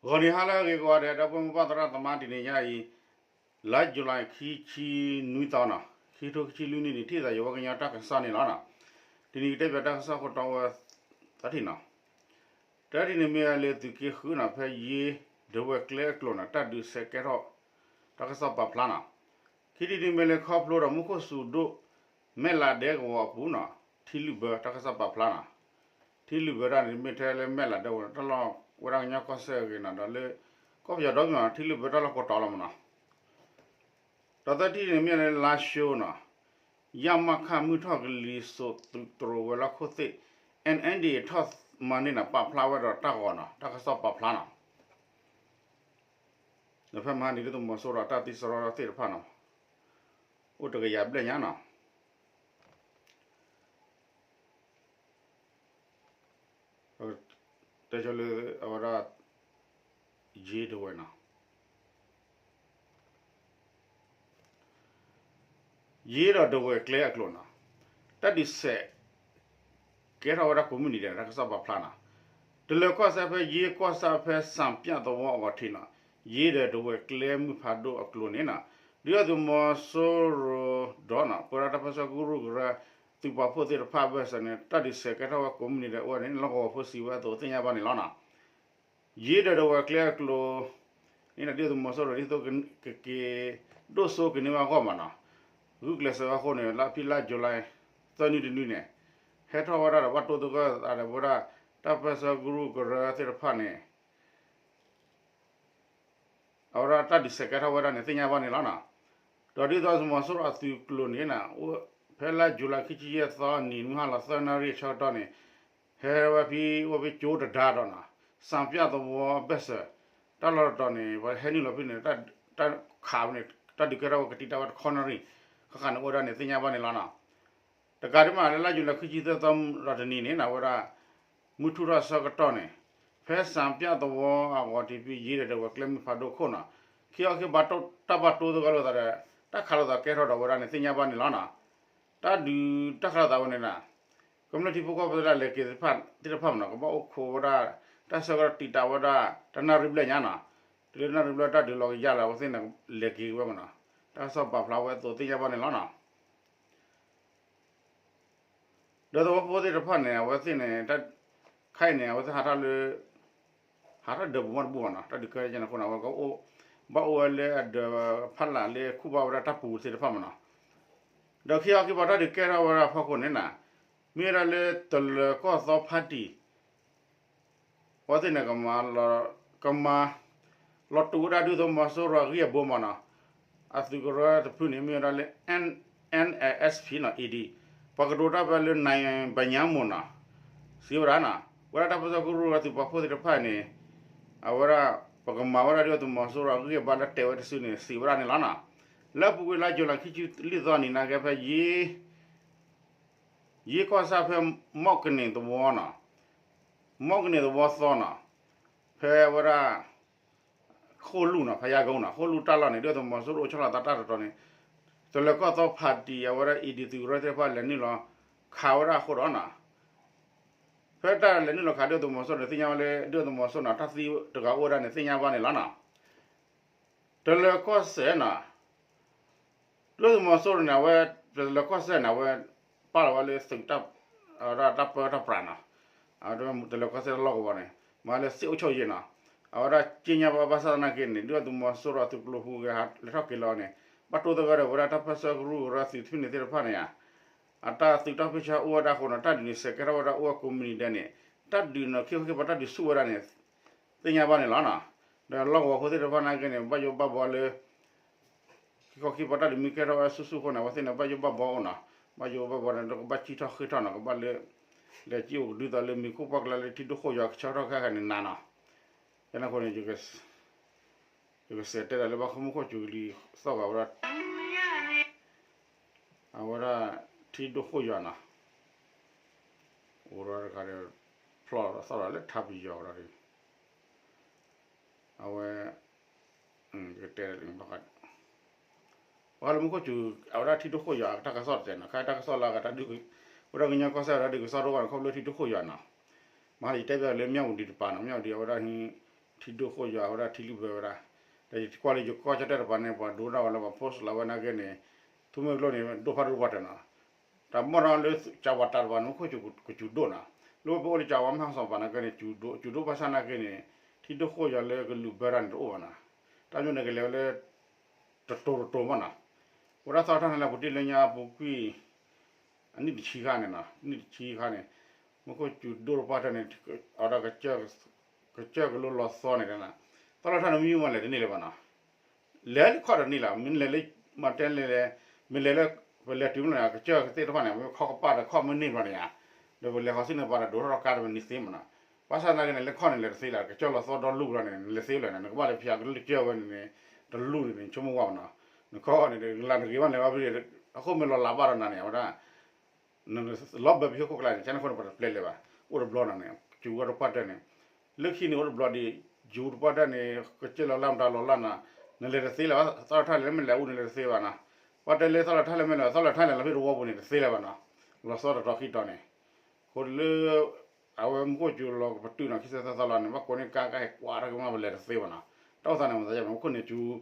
ဂီၤနံၤဟါလၢအဂ့ၤကိးဂၤဒဲး ဒီပုၢ်ဝဲၢ်မိၢ်ပၢ်သရၣ်သမါ တနံၤညါအံၤ လါယူၤလံ ခံဆံနွံသီနီၤ, ခံထိခံဆံလွံၢ်နံၣ်န့ၣ် ထံၣ်သးယဝဲကညီတၢ်ကစီၣ်န့ၣ်လီၤနီၤ. တနံၤကတဲပၠးတၢ်ကစီၣ်ခိၣ်တီဝဲသၢထံၣ်နီၤ. တၢထံၣ်န့ၣ်မ့ၢ်ဝဲလၢသုးက့ဃုနီၤ, ဖဲယ့ဒဝဲၢ်ကျဲအကျိၤနီၤ တၢ်ဒုးစဲးကဲထီၣ် တၢ်ကစီၣ်ပာ်ဖျါနီၤ. ခံထံၣ်န့ၣ်မ့ၢ်လၢခီဖျိဒီးမူခိၣ်စူၤဒိၣ် မဲၢ်လးဒဲကဝီၤအပူၤနီၤ, ထံလုာ်ဘၢတၢ်ကစီၣ်ပာ်ဖျါနီၤ. ထံလုာ်ဘၢတၢ်န့ၣ် မ့ၢ်ထဲလၢမဲၢ်လးဒဲကဝီၤ တၢ်လီၢ်ဝဲဒၣ်ကညီကီၢ်စဲၣ်အဂ့ၤနီၤ, ဒီးလၢ ကီၢ်ပယီၤဒီမံၤနီၤ ထံလုာ်ဘၢတၢ်လီၢ်ကိးတီၤလီၤမးနီၤ. ဒီးသၢထံၣ်န့ၣ်မ့ၢ်လၢလါၡိနီၤ, ယမခ မုၢ်ထီၣ်ကလံၤစိးသုးတရိးဝဲၤလီၢ်ခိၣ်သ့ၣ် အ့ၣ်အ့ၣ်ဒီး ထီၣ်မၤန့ၢ်နီၤ ပာ်ဖျါဝဲဒီးတၢ်ဂီၤနီၤ, တၢ်ကစီၣ်ပာ်ဖျါနီၤ. ဒီးဖဲမဟါန့ၣ် ဒုၣ်ဒါသုးမီၤစိရိၤအတၢ်သံစရီသ့ၣ်တဖၣ်နီၤ အိၣ်တကယၤဘျဲၣ်ညါနီၤ. တဲဆိလၢအဝဲဒၣ် ယ့ဒဝဲၢ်နီၤ, ယ့ဒီးဒဝဲၢ်ကျဲအကျိၤနီၤ, တၢ်ဒုးစဲး ကဲထီၣ်ဝဲဒၣ်ကိးမုၢ်နံၤဒဲး တၢ်ကစီၣ်ပာ်ဖျါနီၤ. တလၢၤကီၢ်စဲၣ်ဖဲယ့ကီၢ်ဆၣ်ဖဲစၣ်ပၠၣ်သဝီအဂီၤထံးနီၤ, ယ့ဒီးဒဝဲၢ်ကျဲမုၢ်ဖးဒိၣ်အကျိၤန့ၣ်နီၤ, ဒုၣ်ဒါသုးမီၤစိရိၤဒီးနီၤ ပဝဲဒၣ်တၢ်ပၢၢ်ဆၢကရူၢ်ကရၢ သုးပာ်ဖှိၣ်သ့ၣ်တဖၣ်အဘၢၣ်စၢၤန့ၣ် တၢ်ဒုးစဲးကဲထီၣ်ဝဲကိးမုၢ်နံၤဒဲးအိၣ်ဝဲန့ၣ် လီၢ်ကဝီၤဖိစံးဝဲအသိးသ့ၣ်ညါဘၣ်န့ၣ်လီၤနီၤ. ယ့ဒီးဒဝဲၢ်ကျဲအကျိၤန့ၣ် ဒုၣ်ဒါသုးမီၤစိရိၤဒ်သိးကက့ၤဒိၣ်စိက့ၤန့ၢ်ဝဲအဂီၢ်မးနီၤ, ဂုာ်ကျဲးစၢးဝဲအဃိန့ၣ် လၢဖဲလါယူၤလံ သၢနွံတနွံန့ၣ် ဟဲထီၣ်ဝဲဒၣ်ဒီးဘၣ်တိသဂၢၢ်သးဒီးပဝဲဒၣ် တၢ်ပၢၢ်ဆၢကရူၢ်ကရၢသ့ၣ်တဖၣ်န့ၣ် အဝဲဒၣ်တၢ်ဒုးစဲးကဲထီၣ်ဝဲဒၣ်န့ၣ် သ့ၣ်ညါဘၣ်န့ၣ်လီၤနီၤ. ဒီးဒုၣ်ဒါသုးမီၤစိရိၤအသုးကျိၤန့ၣ် ဖဲလါယူၤလံ ခံဆံယဲၢ်သီနံၤ မုၢ်ဟါလီၤသၢနၣ်ရံၣ်အဆၢကတီၢ်န့ၣ် ဟဲဝဲဖဲ အိၣ်ဖဲကၠိတဒါဒီးနီၤ စၣ်ပၠၣ်သဝီအဘၢၣ်စၢၤ တၢ်လီၢ်တတီၤန့ၣ် ပှၤဟဲနုာ်လီၤဖဲန့ၣ် တၢ်ခးဝဲန့ၣ် တၢ်ဒုးကဲထီၣ်ဝဲကတံာ်တာ်ဝဲတခီနၣ်ရံၣ် ဃၣ်ဃၣ်န့ၣ်အိၣ်ဝဲဒၣ်န့ၣ် သ့ၣ်ညါဘၣ်န့ၣ်လီၤနီၤ. တကးဒံးမး လၢလါယူၤလံ ခံဆံသၢသီဒီးတနံၤန့ၣ် အဝဲဒၣ် မုၢ်ထူၣ်ထီၣ်အဆၢကတီၢ်န့ၣ် ဖဲစၣ်ပၠၣ်သဝီအဂီၤထံးဖဲယ့ဒီးဒဝဲၢ်ကျဲမုၢ်ဖးဒိၣ်ခိၣ်နီၤ ခံခီခံကပၤတၢ်ဘၣ်တိသဂၢၢ်လိာ်သးဒီး တၢ်ခးလိာ်သးကဲထီၣ်ဒီးဝဲဒၣ်န့ၣ် သ့ၣ်ညါဘၣ်န့ၣ်လီၤနီၤ. တၢ်ဒုးတၢ်ခးလိာ်သးဝဲန့ၣ်နီၤ ကမျၢၢ်ထံဖိကီၢ်ဖိလၢလဲၤက့ၤသ့ၣ်တဖၣ်မးနီၤ ကဘၣ်အိၣ်ခိးဝဲဒၣ် တၢ်ဆၢကတီၢ်တံာ်တာ်ဝဲဒၣ် တနၣ်ရံၣ်ဘျဲၣ်ညါနီၤ. တုၤလၢနၣ်ရံၣ်ဘျဲၣ်တၢ်ဒုးလီၤကယၢ်လၢအဝဲသ့ၣ်န့ၣ် လဲၤက့ၤဝဲမးနီၤ. တၢ်ကစီၣ်ပာ်ဖျါဝဲအသိးသ့ၣ်ညါဘၣ်န့ၣ်လီၤနီၤ. ဒီးသဝီဖိသ့ၣ်တဖၣ်န့ၣ် အဝဲသ့ၣ်န့ၣ် ခဲအံၤန့ၣ် အဝဲသ့ၣ်ဟးထီၣ်လၢ ဟးထီၣ်ဒၢးပူၤမးတဘူၣ်ဘၣ်နီၤ တၢ်ဒုးကဲထီၣ်န့ၣ်အဃိန့ၣ် အဝဲကအိၣ် ဘၣ်အိၣ်ဝဲလၢအဒၢးဖးလၢ်လၢခူၣ်ဘၣ်ဝဲဒၣ်တၢ်ပူၤသ့ၣ်တဖၣ်မးနီၤ. ဒီးခံခီခံကပၤတၢ်ဒုးကဲထီၣ်ဝဲဒၣ်အဖီခိၣ်န့ၣ်နီၤ မ့ၢ်ဝဲဒၣ်လၢတလၢၤကီၢ်သီဖါတံၣ် အဝဲသ့ၣ်န့ၣ် ကမၤ လီၤတူာ်ဝဲဒၣ်ဒုၣ်ဒါသုးမီၤစိရိၤအဂံၢ်အဘါမးနီၤ. အသုးကရၢတဖုန့ၣ် မ့ၢ်ဝဲဒၣ်လၢ N-, NLSP နီၤ A D ပှၤကတိၤတၢ်ဖဲလၢနံၣ်ဘၣ်ညါမိၢ်နီၤ စံးဝဲဒၣ်နီၤ ဝဲဒၣ်တၢ်ပၢၢ်ဆၢကရူၢ်ကရၢသုးပာ်ဖှိၣ်သ့ၣ်တဖၣ်န့ၣ် အဝဲဒၣ် ပကမၤဝဲဒၣ်ဒုၣ်ဒါသုးမီၤစိရိၤအဂံၢ်အဘါလၢတဲဝဲတစုန့ၣ် စံးဝဲဒၣ်န့ၣ်လီၤနီၤ. လၢအပူၤကွံာ်လါယူၤလံ ခံဆံလွံၢ်သီနံၤနာ်က့ ဖဲယ့ ယ့ကီၢ်ဆၣ်ဖဲ မီၣ်ကန့ၢ်သဝီနီၤ မီၣ်ကန့ၢ်သဝီသီနီၤ ဖဲဝဲဒၣ် ဃိၣ်လူၢ်နီၤ ဖဲယါကိနီၤ ဃိၣ်လူၢ်တၢ်လီၢ်န့ၣ် ဒုၣ်ဒါသုးမီၤစိရိၤအိၣ်ဆီလီၤသးတၢ်တတီၤန့ၣ် တလၢၤကီၢ်သီဖါတံၣ် အဝဲဒၣ် A D သုးကရၢသ့ၣ်တဖၣ်လဲၤနုာ်လီၤ ခးဝဲဒၣ်အဃိဒီးနီၤ ဖဲတၢ်လဲၤနုာ်လီၤခးဒုၣ်ဒါသုးမီၤစိရိၤန့ၣ် သ့ၣ်ညါဝဲလၢ ဒုၣ်ဒါသုးမီၤစိရိၤန့ၣ် တၢ်သံတဂၤအိၣ်ဝဲဒၣ်န့ၣ် သ့ၣ်ညါဘၣ်န့ၣ်လီၤနီၤ. တလၢၤကီၢ်စဲၣ်နီၤ ဒုၣ်ဒါသုးမီၤစိရိၤန့ၣ် အဝဲ တလၢၤကီၢ်စဲၣ်န့ၣ် အဝဲ ပာ်လီၤဝဲလၢသုး အဝဲဒၣ်တၢ်ပၢတၢ်ပြးနီၤ တလၢၤကီၢ်စဲၣ်တၢ်လီၢ်ကဝီၤန့ၣ် မၤလၢစ့အိၣ်ဆိၣ်ယံၤနီၤ အဝဲဒၣ်က့ညါဘၣ်ဘၣ်ဆၣ်သနာ်က့န့ၣ် ဒုၣ်ဒါသုးမီၤစိရိၤအသုးကျိၤဟူးဂဲၤဟးလဲၤထီၣ်က့ၤလီၤန့ၣ် ဘၣ်တိသဂၢၢ်ဒီးဝဲဒၣ်တၢ်ပၢၢ်ဆၢကရူၢ်ကရၢသုးတဖုန့ၣ်သ့ၣ်တဖၣ်န့ၣ်ဧါ အတၢ်သုးတၢ်ဖံးဆၢအိၣ်ဝဲဒၣ်အဃိနီၤ တၢ်ဒုးန့ၣ်စဲးကဲထီၣ်ဝဲဒၣ်အိၣ်ဝဲကိးမုၢ်နံၤဒဲးန့ၣ် တၢ်ဒုးနီၤ ခံခီခံကပၤတၢ်ဒုးဆူၣ်ဝဲဒၣ်န့ၣ် သ့ၣ်ညါဘၣ်န့ၣ်လီၤနီၤ. ဒီးလီၢ်ကဝီၤဖိသ့ၣ်တဖၣ်နာ်က့န့ၣ် ဘၣ်ယိၣ်ဘၣ်ဘှီလၢ ခံခီခံကပၤတၢ်ဒုးမ့ၢ်ကဲထီၣ်ဝဲဆူၣ်ဆူၣ်အဃိန့ၣ် အဝဲသ့ၣ်န့ၣ် ဘၣ်ယိၣ်ဘၣ်ဘှီအိၣ်နီၤ. ဘၣ်ယိၣ်ဘၣ်ဘှီန့ၣ် ကဘၣ်စံၣ်ထီၣ်ဃ့ၢ်ထီၣ်နီၤ ကဘၣ်လၢ လဲၤစံၣ်အိၣ်ကဒုသိးလၢမံၤခိၣ်ပှၢ်ကျါလၢထံဒိၣ်ဃိၣ်ယွၤကဆၢကတီၢ်ခဲခါန့ၣ်နၤနီၤ. ယန့ၣ်အဃိန့ၣ် ယကစံးတဲဒၣ်လၢဘၣ်မူခိၣ်စူၤကလံၤသီၣ်ဂၤဝဲဒၣ် အဝဲဒၣ်ထံဒိၣ်ဃိၣ်ယွၤနီၤ အိၣ်ဒီးတခါဒီး ဖျီၣ်ဒီးသီၣ်ဒီးလၢထါပယီၤဒီး အဝဲ ယကတဲ ပှၤလၢမူခိၣ်စူၤ အဝဲဒၣ်ထံဒိၣ်ဃိၣ်ယွၤတၢ်ကစီၣ်တတဲနီၤ ခါတၢ်ကစီၣ်လၢအဂၤတၢ်ဒုး ဝဲဒၣ်ကညီကီၢ်စဲၣ်ဝဲဒၣ်ဒုးကစီၣ်တအိၣ်ဘၣ်န့ၣ် ခီဖျိထံဒိၣ်ဃိၣ်ယွၤနီၤ. မဟါယတဲပၠးလၢမၠၣ်ဝတံၤတပၤနီၤ မၠၣ်ဝတံၤအဝဲဒၣ်ဟံး ထံဒိၣ်ဃိၣ်ယွၤဝဲဒၣ် ထံလုၢ်ဘၢဝဲဒၣ်, ဒီးယကွၢ်လၢယကီၢ်ကၠီၣ်တဲၣ်တပၤန့ၣ် ပှၤဒိတၢ်ဝဲလၢပှၤ post လီၤဝဲနာ်က့န့ၣ်, ထူမ့ၢ်ကျိန့ၣ် ဒိၣ်ဖးဒိၣ်ပှၤတၢၢ်နီၤ, တၢ်မီၢ်နီၤလၢကၠၤဝၤတၢ်တပၤန့ၣ် မူခိၣ်စူၤကစူၤဒိၣ်နီၤ, လၢပအိၣ်လၢကၠၤဝၤမ့ၢ်ဟီၣ်စီၤပၤနာ်က့န့ၣ် ကစူၤဒိၣ်ဘၣ်ဆၣ်နာ်က့န့ၣ် ထံဒိၣ်ဃိၣ်ယွၤလၢကလုၢ်ဘၢတၢ်န့ၣ်တအိၣ်ဘၣ်နီၤ, တၢ်မ့ၢ်န့ၣ်ကလဲၤဝဲလၢ တတိၤတတိၤမ့ၢ်နီၤ, ဝဲဒၣ်သီၣ်ထၣ်န့ၣ်လၢပူၤတ့ၢ်လၢညါပူၤကွံာ် အနံၣ်တဆံခါန့ၣ်နီၤ, နံၣ်တဆံခါန့ၣ်, မူခိၣ်စူၤဒိၣ်တပှၢ်တၢၢ်န့ၣ်, အဝဲဒၣ် ကစၢၢ်ကလိလီၤသီန့ၣ်, သီၣ်လီၤထၣ်န့ၣ်မ့ၢ်မၤလဲၣ်တန့ၢ်လၢၤဘၣ်နီၤ, လဲၤလၢခီၣ်တန့ၢ်လီၤ, မ့ၢ်လဲၤလၢ, မၤတဲလဲၤလဲၤ, မ့ၢ်လဲၤလၢ, ပလဲၤတုၤမ့ၢ်န့ၣ် ကစၢၢ်ကသ့ၣ်တဖၣ်န့ၣ် မ့ၢ်ခီကပၣ်ဒီးခီၣ်မ့ၢ်န့ၢ်ဘျီန့ၣ်ဧါ, ဒီးပလဲၤဃီၤဆူန့ၣ်ပှၤဒီးဒိးထီၣ်ကါတမံၤန့ၣ်သ့မ့ၢ်နီၤ, ဘၣ်ဆၣ်သနာ်က့န့ၣ် လၢခီၣ်န့ၣ်လဲၤတသ့လၢၤ, ကစၢၢ်လီၤသီဒီလူၢ်ဘျီန့ၣ် နလဲၤသ့လၢၤန့ၣ် နကဘၣ်လၢဖျါကလုၢ်ကစၢၢ်ဝဲန့ၣ်န့ၣ်, တလူၢ်န့ၣ်န့ၣ် ဆိကမိၣ်ဝဲမ့ၢ်နီၤ, နခီၣ်န့ၣ် ကလၤနဂ့ၤဘၣ်လဲၤဘၣ်ဖဲန့ၣ်, အဃိမ့ၢ်လီၤလးဘၣ်ဒီးနၤန့ၣ် အဝဲဒၣ် လီၤဘၢပဟံၣ်ခိၣ်ကျါန့ၣ် ကန့ၣ်အဃိန့ၣ် ပှၤတပျဲလဲၤဘၣ်, အိၣ်တဘျီနီၤန့ၣ် စူၤဝဲတပှၢ်တၢၢ်န့ၣ်, လၢခံန့ၣ်အိၣ်တဘျီဒီး, စူၤတပှၢ်တၢၢ်န့ၣ် ကစၢၢ်လီၤလၢမတၤလီၤလၢနီၤ, နလဲၤတသ့လၢၤဘၣ်, သီၣ်လီၤထၣ်လဲၣ် မ့ၢ်လဲၤအူန့ၣ်လဲၤတသ့ဘၣ်နီၤ, ပှၤတဲလၢသီၣ်လီၤထၣ်လဲၣ် မ့ၢ်လဲၤ သီၣ်လီၤထၣ်လဲၣ် လီၤဖဲတဝီပူၤန့ၣ် တသ့လၢၤဘၣ်နီၤ, လီၤသီတတီၤခံတီၤန့ၣ်, အဃိလၢ အဝဲမူခိၣ်စူၤလီၤကပတုာ်နီၤ ခံသၢသီသီလီၤန့ၣ် ဘၣ်ကိးန့ၢ်ကါကါဟဲကွၢ်တၢ်ကမၣ်ပလဲၤတသ့ဘၣ်နီၤ, တၢ်အိၣ်သးန့ၣ် မ့ၢ်သးယမူခိၣ်န့ၣ်စူၤ,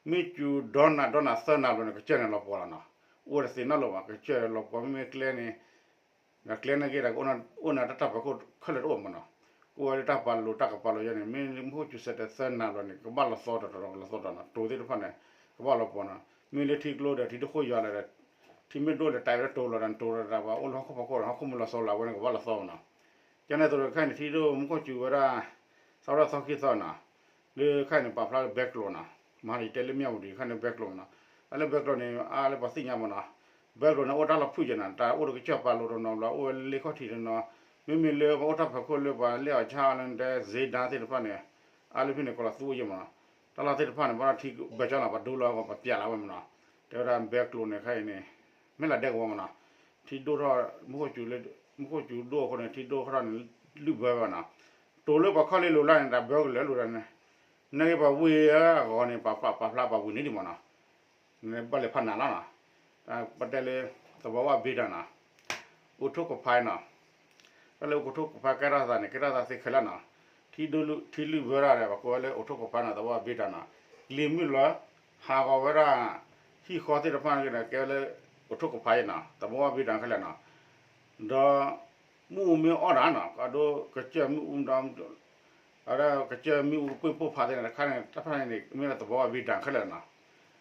မ့ၢ်စူၤဒီနၤဒီနၤသၢနၤဘျီန့ၣ် ကစၢၢ်န့ၣ်လီၤပှီၤလီၤနီၤ, အိၣ်ဝဲတသ့နီတဘျီဘၣ်, ကစၢၢ်လီၤပှီၤ မ့မ့ၢ်ကျဲန့ၣ် ဒီးကျဲနာ်က့ဒီး ကအိၣ်နၤတၢ်ပာ်ခိၣ်ခဲလၢာ်တအိၣ်မ့ၢ်နီၤ, ကအိၣ်ဝဲလၢတၢ်ပာ်လိာ်တၢ်ကပာ်လိာ်ယဲန့ၣ် မ့ၢ်မူခိၣ်စူၤစဲးတဲးသၢနၤဘျီန့ၣ် ကဘၣ်လီၤသီတတီၤတီၤ ကလီၤသီတတီၤနီၤ, တိၤသ့ၣ်တဖၣ်န့ၣ် ကဘၣ်လီၤပှီၤနီၤ, မ့ၢ်လၢထံကျိဒီးထံဒိၣ်ဃိၣ်ယွၤလီၤဒီး ထံမ့ၢ်ဒိၣ်လဲၤတဲာ်ဝဲလၢတိၤလီၤဒီး တိၤလီၤဒီး ပှၤအိၣ်လၢဟီၣ်ခိၣ်ဖီခိၣ်ဒီး ဟီၣ်ခိၣ်မ့ၢ်လီၤသီလီၤဝဲန့ၣ် ကဘၣ်လီၤသီနီၤ, ကန့ၣ်သိးဒီးခဲအံၤန့ၣ် ထံဒိၣ်မူခိၣ်စူၤဝဲဒၣ် သီဒၣ်သီခံသီနီၤ, လၢခဲအံၤန့ၣ် ပာ်ဖျါလၢဘဲကျိၤနီၤ, မဟါန့ၣ် ယတဲလၢမၠၣ်ဝတံၤ ခဲအံၤန့ၣ်ဘဲကျိၤနီၤ, တၢ်လၢဘဲကျိၤန့ၣ် အါလၢပှၤသ့ၣ်ညါမ့ၢ်နီၤ, ဘဲကျိၤန့ၣ် အိၣ်တၢ်လီၢ်ဖုၣ်က့ၤနီၤ, တၢ်အိၣ်ဒီးကစၢၢ်ပာ်လိာ်တနီၤဘျီ အိၣ်ဝဲလၢလ့ခီၣ်ထံးတနီၤ, မ့မ့ၢ်လၢပှၤအိၣ်တၢ်ဖီခိၣ်လၢပှၤလဲၢ်အီၤဆါလၢတဲ စ့ဒၣ်သ့ၣ်တဖၣ်န့ၣ်, အါလၢဖဲန့ၣ် ကလီၤသူအိၣ်ယဲၢ်မ့ၢ်နီၤ, တၢ်လီၢ်သ့ၣ်တဖၣ်န့ၣ် ဘၣ်ထံဘဲကၠီလီၤ ပှၤဒိလီၤ ပှၤပျဲလီၤဝဲမ့ၢ်နီၤ, တဲဝဲဒၣ်ဘဲကျိၤန့ၣ် ခဲအံၤန့ၣ် မ့ၢ်လၢဒဲကဝီၤမ့ၢ်နီၤ, ထံဒိၣ်ထီၣ် မူခိၣ်စူၤလၢ မူခိၣ်စူၤဒိၣ်အဃိန့ၣ် ထံဒိၣ်ထီၣ်န့ၣ် လုၢ်ဘၢဝဲနီၤ, တိၤလၢပှၤခီၣ်လ့လိၤလၢ်န့ၣ် တၢ်ဘၢကလၢာ်လိၤဒီးန့ၣ်, နာ်က့ပှၤဝ့ၢ်အဂီၢ်န့ၣ် ပာ်ဖျါပာ်ဝံၤန့ၢ်ဒံးမ့ၢ်နီၤ, နဘၣ်လဲၤဖးနၤလီၤနီၤ, ပတဲလၢ သဘာဝဗေဒနီၤ, အိးထီးကဖးနီၤ, တၢ်လၢအိးထီးကဖးကဲထီၣ်သးန့ၣ် ကဲထီၣ်သးသ့ခဲလၢာ်နီၤ, ထံလုၢ်ဘၢတၢ်ဒီး ပကိးဝဲလၢအိးထီးကဖးနီၤ သဘာဝဗေဒနီၤ, ကလံၤမုၢ်လီၤ ဟးဂီၤဝဲဒၣ် ဟံၣ်ဃီသ့ၣ်တဖၣ်န့ၣ် ကဲဝဲလၢ အိးထီးကဖးနီၤ သဘာဝဗေဒခဲလၢာ်နီၤ, ဒီး မ့ၣ်အူမ့ၢ်အီၣ်တၢ်နီၤ အဒိ ကစၢၢ်မ့ၣ်အူဒီး အဝဲဒၣ်ကစၢၢ်မ့ၣ်အူပိၢ်ပိၢ်ဖးသ့ၣ်တခါန့ၣ် တၢ်ဖၣ်န့ၣ် မ့ၢ်လၢသဘာဝဗေဒခဲလၢာ်နီၤ,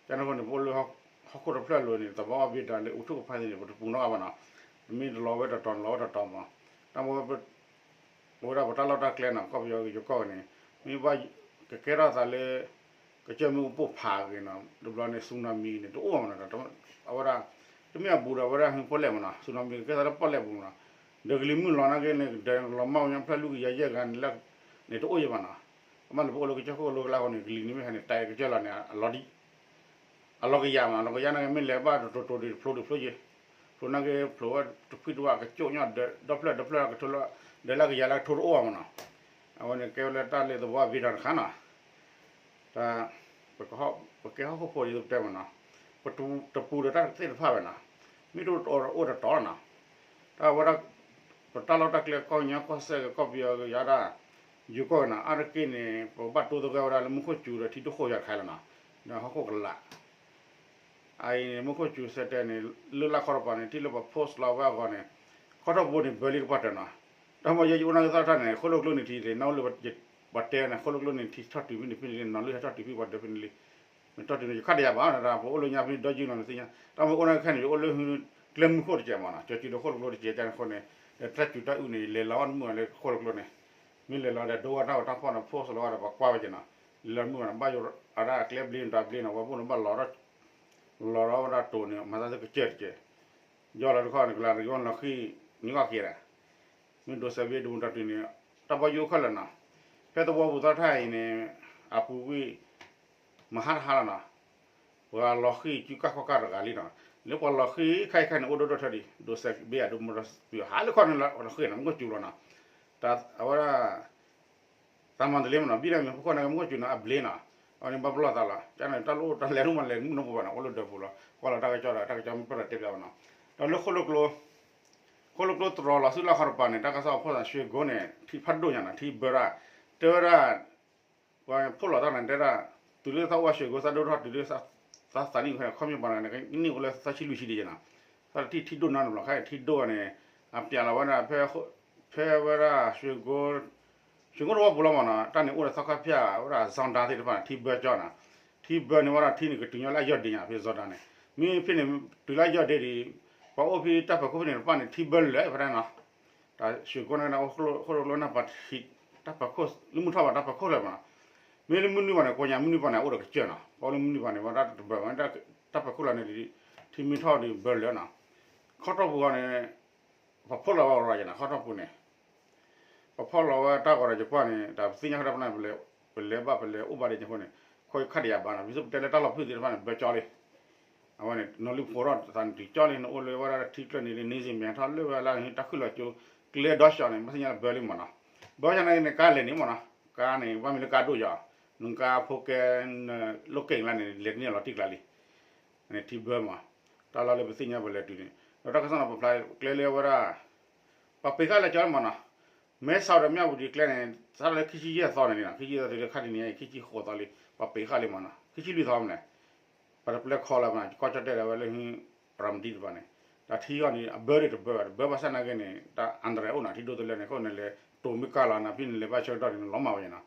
ကန့ၣ်အဃိန့ၣ် ပအိၣ်လၢဟီၣ်ခိၣ်တဖျၢၣ်လိၤန့ၣ် သဘာဝဗေဒလၢအိးထီးကဖးသ့ၣ်န့ၣ် ပတပူၤနီတဂၤဘၣ်နီၤ, မ့ၢ်တလီၤဝဲတတီၤ လီၤဝဲတတီၤမး, တၢ်မ့ၢ် ပဝဲဒၣ်ပတၢ်လီၢ်တၢ်ကျဲနီၤ ကီၢ်ပယီၤကယီၤကီၢ်န့ၣ် မ့ၢ်ဘၣ်ကကဲထီၣ်သးလၢ ကစၢၢ်မ့ၣ်အူပိၢ်ဖးဂ့ၤနီၤ တဘျီန့ၣ် ဆူနၤမံၤန့ၣ် တအိၣ်မးနီၤ, အဝဲဒၣ် တမ့ၢ်အဘူးဒီး အဝဲဒၣ်ဟံၣ်ပီၣ်လဲၣ်မးနီၤ ဆူနၤမံၤကကဲထီၣ်လၢပီၣ်လဲၣ်ပူၤမးနီၤ, ဒီးကလံၤမုၢ်လီၤနာ်က့န့ၣ် ဒီးလီၤမၢ်ဝဲညါဖျၢၣ်လွံၢ်ကယၤယဲၢ်ဂၤန့ၣ်လၢ န့ၣ်တအိၣ်ယဲၢ်ဘၣ်နီၤ, အမ့ၢ်လၢပအိၣ်လၢကစၢၢ်ခိၣ်ကလိကလါဃီန့ၣ် ကလံၤန့ၣ်မ့ၢ်ဟဲန့ၣ် တၢ်ကစၢၢ်လီၤန့ၣ် အလီၤကယၤမး အလီၤကယၤနာ်က့မ့ၢ်လဲၤဘၣ်တတိၤတိၤဒံးတဖျိတဖျိယဲၢ်, ဖျိနာ်က့ဖျိဝဲတဖှံတဝၣ်ကကၠိၣ်ညီဒီး ဒီဖျၢၣ်ဒီဖျၢၣ်ကထိလၢ ဒီးလၢကယၤလၢကထိတအိၣ်ဘၣ်မးနီၤ, အဝဲန့ၣ်ကဲဝဲလၢတၢ်လၢသဘာဝဗေဒတခါနီၤ တၢ် ပကဲဟီၣ်ခိၣ်ဖိဒ်သိးပတဲမးနီၤ, ပတပူၤဒီးတၢ်သ့ၣ်တဖၣ်ဘၣ်နီၤ, မ့ၢ်တအိၣ်တတီၤနီၤ, တၢ်ဝဲဒၣ် ပတၢ်လီၢ်တၢ်ကျဲကီၢ်ညါကီၢ်စဲၣ်ကီၢ်ပယီၤကယၤဒၣ် ယိၤကီၢ်ကနီၤ အါတက့ၢ်န့ၣ် ပဘၣ်တိသဂၢၢ်ဝဲဒၣ်လၢမူခိၣ်စူၤဒီးထံဒိၣ်ဃိၣ်ယွၤတခါလီၤနီၤ, ဒီးဟီၣ်ခိၣ်ကလာ် အအံၤန့ၣ် မူခိၣ်စူၤစဲးတဲန့ၣ် လၢလၢခီတပၤန့ၣ် ထံၣ်လၢပှၤ post လီၤဝဲအဂီၢ်န့ၣ် ခီထီၣ်ပူၤန့ၣ် ဘၢလံကပှၢ်တၢၢ်နီၤ, တၢ်မ့ၢ်ယဲယအိၣ်နာ်က့သီၣ်တၢ်န့ၣ် ဃိၣ်လိၣ်ကျိန့ၣ်ထံၣ်န့ၣ် နအိၣ်လၢပတဲန့ၣ် ဃိၣ်လိၣ်ကျိန့ၣ်ထံၣ်ထီၣ်တုၤဖဲန့ၣ်ဖဲန့ၣ်လံ နီၢ်လၢဟဲထီၣ်တုၤဖဲပှၤဒၢးဖဲန့ၣ်လံ, မ့ၢ်ထီၣ်တုၤန့ၣ် ယခါတယၤဘၣ် ပအိၣ်လၢညါဖဲန့ၣ် ဒီယုၢ်နီၤနသ့ၣ်ညါ တၢ်မ့ၢ်အိၣ်နာ်က့ခဲန့ၣ် ယအိၣ်လၢကျဲမုၢ်ခိၣ်တကဲးမးနီၤ ကၠီၤစုၤဒီးဃိၣ်လိၣ်ကျိတကဲးန့ၣ်အဃိန့ၣ် ဒီးတၢ်စူၤတၢ်အုၣ်န့ၣ် လဲၤလီၤအီၣ်တမုာ်လၢဃိၣ်လိၣ်ကျိန့ၣ် မ့ၢ်လဲၤလီၤဒီးဒိဝဲတၢ်ဂီၤတၢ်ဖီၣ်န့ၣ် post လီၤဝဲဒီးပှၤကွၢ်ဝဲက့ၤနီၤ, လဲၤလီၤမုာ်ဘၣ်န့ၣ် ဘၣ်ယိၣ်အဒၣ်အကျဲဘျ့န့ၣ်တၢ်ဘျ့နီၤ ဝဲပူၤန့ၣ်ဘၣ်လီၤ လီၤထီၣ်ဝဲဒၣ်တိၤန့ၣ် မၤသးသုကစၢၢ်တကဲး, ယီၢ်လီၤတခီန့ၣ် ကလၤတယီၢ်လီၤဃံၣ် နွံဂီၢ်က့ၤဒၣ်, မ့ၢ်ဒိးစဲးဘ့ၣ်ဒိၣ်မူတၢ်တုၤန့ၣ် တၢ်ဘၣ်ယိၣ်အိၣ်ခဲလၢာ်နီၤ, ဖဲသဝီပူၤသီၣ်တၢ်အံၤန့ၣ် အပူၤကွံာ် မဟါတဟါလီၤနီၤ, ပှၤလီၤဃံၣ်စုကၢ်ခီၣ်ကၢ်တဂၤလံနီၤ, လၢပှၤလီၤဃံၣ်ခဲအံၤခဲအံၤန့ၣ် အိၣ်ဒိၣ်ဒိၣ်ထီၣ်ဒံး ဒိးစဲးဘ့ၣ်အဒိၣ်မူတၢ် ဟးလၢခီၣ်န့ၣ်လီၤဃံၣ်နီၤ မူခိၣ်စူၤလီၤနီၤ, အဝဲဒၣ် သးမၤတလ့မနီၤ ဘံၣ်ဒၣ်မ့ၢ်ဖိခိၣ်န့ၣ် မူခိၣ်စူၤန့ၣ် အဘျ့နီၤ, အဝဲန့ၣ်ဘၣ်ပလီၢ်သးလီၤ ကန့ၣ် တၢ်လၢအိၣ်တၢ်လဲၤဒိၣ်မးလဲၤမုၢ်နိၣ်ပူၤဘၣ်နီၤ အိၣ်လၢဒၢးပူၤလီၤ ကွၢ်လီၤတၢ်ကစီၣ်ဒီး တၢ်ကစီၣ်မ့ၢ်ပၢၢ်ဒီးတဲပျးဘၣ်နီၤ, ဒီးလၢဃိၣ်လိၣ်ကျိ ဃိၣ်လိၣ်ကျိတြီၤလီၤဆူလၢခီတပၤန့ၣ် တၢ်ကစီၣ်အဖီၣ်သး ရွှေကုန်းန့ၣ် ထံဖးဒိၣ်ညါနီၤ ထံဘၢဒၣ် တဲဝဲဒၣ် ပှၤဖိးလီၤသးန့ၣ်တဲဒၣ်, တုၤလၢသးအိၣ်ဝဲ ရွှေကုန်း သးဒိၣ်ထီၣ်တုၤလၢ သးသးနံၣ်အိၣ်ခဲန့ၣ် ခီပညီပှၤန့ၣ် နံၣ်အိၣ်လၢသးဆံလွံၢ်ဆံဒံးယဲနီၤ, သးတထံၣ်ထံဒိၣ်နီတဘျီခါ ထံဒိၣ်န့ၣ်, အပျးလီၤဝဲဒၣ် ဖဲဝဲဒၣ် ရွှေကုန်း, ရွှေကုန်း တဝီပူၤလီၤမးနီၤ, တၢ်န့ၣ်အိၣ်ဒီးသီခါဖၠၣ်ဝဲဒၣ် စီၤဒၤသ့ၣ်တဖၣ်န့ၣ် ထံဘၢကၠီနီၤ, ထံဘၢန့ၣ်ဝဲဒၣ်ထံန့ၣ် ကတုၤညီလၢအယီၢ်ဒ့ညါ ဖဲစီၤဒၤန့ၣ်, မ့ၢ်ဖဲန့ၣ် တုၤလၢအယီၢ်ဒ့ဒံး, ပှၤအိၣ်ဖဲတၢ်ဖီခိၣ်ဖဲန့ၣ်တဖၣ်န့ၣ် ထံဘၢလၢာ်ဖဲဒၣ်နီၤ တၢ် ရွှေကုန်း န့ၣ် အိၣ်ဃိၣ်လိၣ်ကျိနၢ်ပၢၢ်ထံ, တၢ်ဖီခိၣ် လၢမုၢ်ထီၣ်ဘၣ်တၢ်ဖီခိၣ်လၢာ်မးနီၤ, မ့ၢ်လၢမုၢ်နုာ်ဘၣ်န့ၣ် ကိးညါမုၢ်နုာ်ဘၣ်န့ၣ် အိၣ်ဒီးကစၢၢ်နီၤ, ပှၤလၢမုၢ်နုာ်ဘၣ်န့ၣ် ဝဲဒၣ်တဘၢဘၣ် တၢ်ဖီခိၣ်လၢာ်န့ၣ် ထံမ့ၢ်ထီၣ်ဒီးဘၢလၢာ်နီၤ, ခီတီၢ်ပူၤဃီန့ၣ် ပှၤဖီးလီၤဝဲဂီၤယဲနီၤ ခီတီၢ်ပူၤန့ၣ်, ပှၤဖီးလီၤဝဲတၢ်ဂီၤဒီးယပှၢ်န့ၣ် တၢ်ပသ့ၣ်ညါဃီတဖၣ်န့ၣ် ပလဲၤဘၣ်ပလဲၤအိၣ်ဘၣ်ဒ်န့ၣ်အဃိန့ၣ် ခိၣ်ခါဒံးယၤဘၣ်နီၤ, ပသုပတဲလၢတၢ်လီၢ်ဖုၣ်သ့ၣ်တဖၣ်န့ၣ် ဘၢကၠီလံ, အဝဲန့ၣ် နီၢ်လံၢ်ဖိးထီၣ်သးန့ၣ်တုၤကၠီလံ နအိၣ်လၢဝဲဒၣ်ထံကျၢၢ်န့ၣ် န့ၣ်စံးမ့ၢ်ထီၣ်လၢဝဲလၢတၢ်ဃုာ်လီၤကၠိ ကျဲဒီးဆှီန့ၣ် ဘၣ်သ့ၣ်ညါလၢဘၢလံမးနီၤ, ဘၢဆၣ်နာ်က့န့ၣ် ကါလဲၤန့ၣ်မးနီၤ, ကါန့ၣ် ဘၣ်မ့ၢ်လၢကါဒိၣ်ယီၤ, နကါဖိကဲ လီၢ်ကဲၣ်အံၤလၢန့ၣ် လဲၤတန့ၢ်လီၤတံၢ်ကျါလံ, န့ၣ်ထံဘၢမး, တၢ်လီၢ်လၢပသ့ၣ်ညါပလဲၤတုၤန့ၣ် ဒီးတၢ်ကစီၣ်န့ၣ် ပဖျါကျဲလၢဝဲဒၣ် ပှၤပ့ၤဃာ်လၢကၠီလံမးနီၤ, မဲဆီးဒီးမၠၣ်ဝတံၤကျဲန့ၣ် စးထီၣ်လၢခံဆံယဲၢ်သီန့ၣ်လံနီၤ, ခံဆံယဲၢ်သီတုၤလၢခါတနံၤအံၤ ခံဆံဃိးသီလံ, ပှၤပ့ၤဃာ်လံမးနီၤ, ခံဆံလွံၢ်သီမးလဲၣ်, ပှၤတပျဲခီလီၤမးနီၤ, ကီၢ်ကၠီၣ်တဲၣ်ဒီးဝဲလၢ ရၤမတံတပၤန့ၣ်, တၢ်ထံအဂီၢ်န့ၣ် အဘၢဒံးတဘၢဘၣ်, တဘၢဘၣ်ဆၣ်နာ်က့န့ၣ် တၢ်အါတရံးအိၣ်နီၤ, ထံဒိၣ်တလၢန့ၣ် ခိၣ်န့ၣ်လဲၤတိၤမ့ၢ်ကါလီၤနီၤ, ဖဲန့ၣ်လဲၤဘၣ်ဆၢကတီၢ်န့ၣ် လီၤမၢ်ဝဲနီၤ,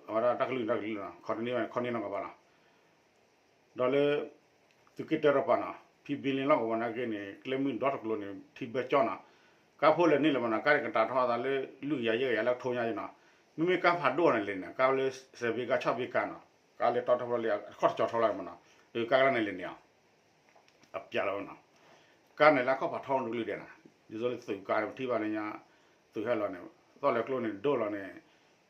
အဝဲဒၣ်တၢ်ကလုၢ်တၢ်ကလုၢ်လီၤ, ခီတန့ၢ်ဘၣ်န့ၣ် ခီန့ၢ်နီၢ်ကီၢ်ဘၣ်လီၤ. ဒီးလၢ သုးက့တၢတပၤနီၤ, ဖံဘ့လ့လီၢ်ကဝီၤနာ်က့န့ၣ် ကျဲမုၢ်ဒီတကျိၤန့ၣ် ထံဘၢကၠီနီၤ, ကါဖိလဲၤန့ၢ်လၢၤမးနီၤ, ကါန့ၣ်ကတၢ်ထီၣ်အသးလၢ လွံၢ်ကယၤယဲၢ်ကယၤလၢကထိညါနီၤ, မ့မ့ၢ်ကါဖးဒိၣ်န့ၣ်လဲၤန့ၣ် ကါလၢ စဲးဘ့ကါ ဆီၣ်ဘ့ကါနီၤ, ကါလၢတီထီၣ်ဖျီလံ အခီၣ်တကၠီၤထီလီၤမးနီၤ, ကါကလါန့ၣ်လဲၤန့ၣ်အီၤ အပျးလီၤဝဲနီၤ, ကါန့ၣ်လၢအခီၣ်ဖးထီတကလုာ်ဒဲးနီၤ, ဒ်သိးလၢသုးကါန့ၣ် ပထံၣ်ဘၣ်လၢညါ သုးဟဲလီၤန့ၣ် သီၣ်လဲၤကျိန့ၣ်ဒိၣ်လီၤန့ၣ်,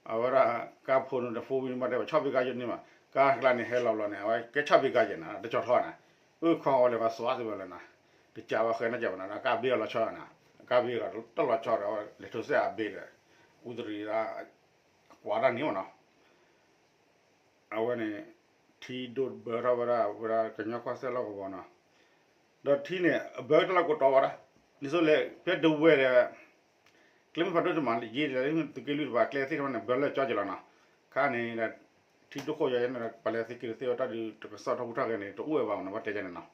အဝဲဒၣ် ကါဖိန့ၣ်တ four wheel မ့ၢ်တဲဘၣ် ဆီၣ်ဘ့ကါယဲၢ်န့ၣ်မး, ကါကျါန့ၣ်ဟဲလီၤဘျီန့ၣ် အဝဲကဲဆီၣ်ဘ့ကါယဲၢ်နီၤ တကၠီၤထီန့ၣ်, အုၣ်ခီအီၤလဲၤပှၤစွးသ့ၣ်ဝဲလၢနီၤ, တကးဘၣ်ဃဲနီၢ်ကၠီဘၣ်နီၤ ကါဘ့အီၤလီၤဆီနီၤ, ကါဘ့အီၤတလီၤဆီဒီး လဲၤထိးစဲအဘ့ဒီး အူတရံးဒၣ် ကွၢ်တၢ်န့ၣ်မးနီၤ အဝဲန့ၣ် ထံဒိၣ်ဘၢထီၣ်ဝဲဒၣ် ဝဲဒၣ်ကညီကီၢ်စဲၣ်လီၢ်ကဝီၤနီၤ, ဒီးထံန့ၣ် အဘၢတၢ်လီၢ်ကိးတီၤဝဲဒၣ်, ဒ်သိးလဲၣ် ဖဲဒဝဲၢ်ဒီး ကျဲမုၢ်ဖးဒိၣ်တမး ယ့ဒီး သုးက့လွံၢ်တပၤ ကျဲသ့ၣ်တဖၣ်န့ၣ် ဘၢလၢကၠီက့ၤလီၤနီၤ, ခါန့ၣ် ထံဒိၣ်ဃိၣ်ယီၤန့ၣ် ပှၤလဲၤသ့က့ၤတသ့ဝဲတၢ်ဒုး တကစီၣ်ထီၣ်ပူၤထီၣ်ဂဲၤန့ၣ် တအိၣ်ဝဲဘၣ်မးနီၤ ဘၣ်တဲယဲန့ၣ်နီၤ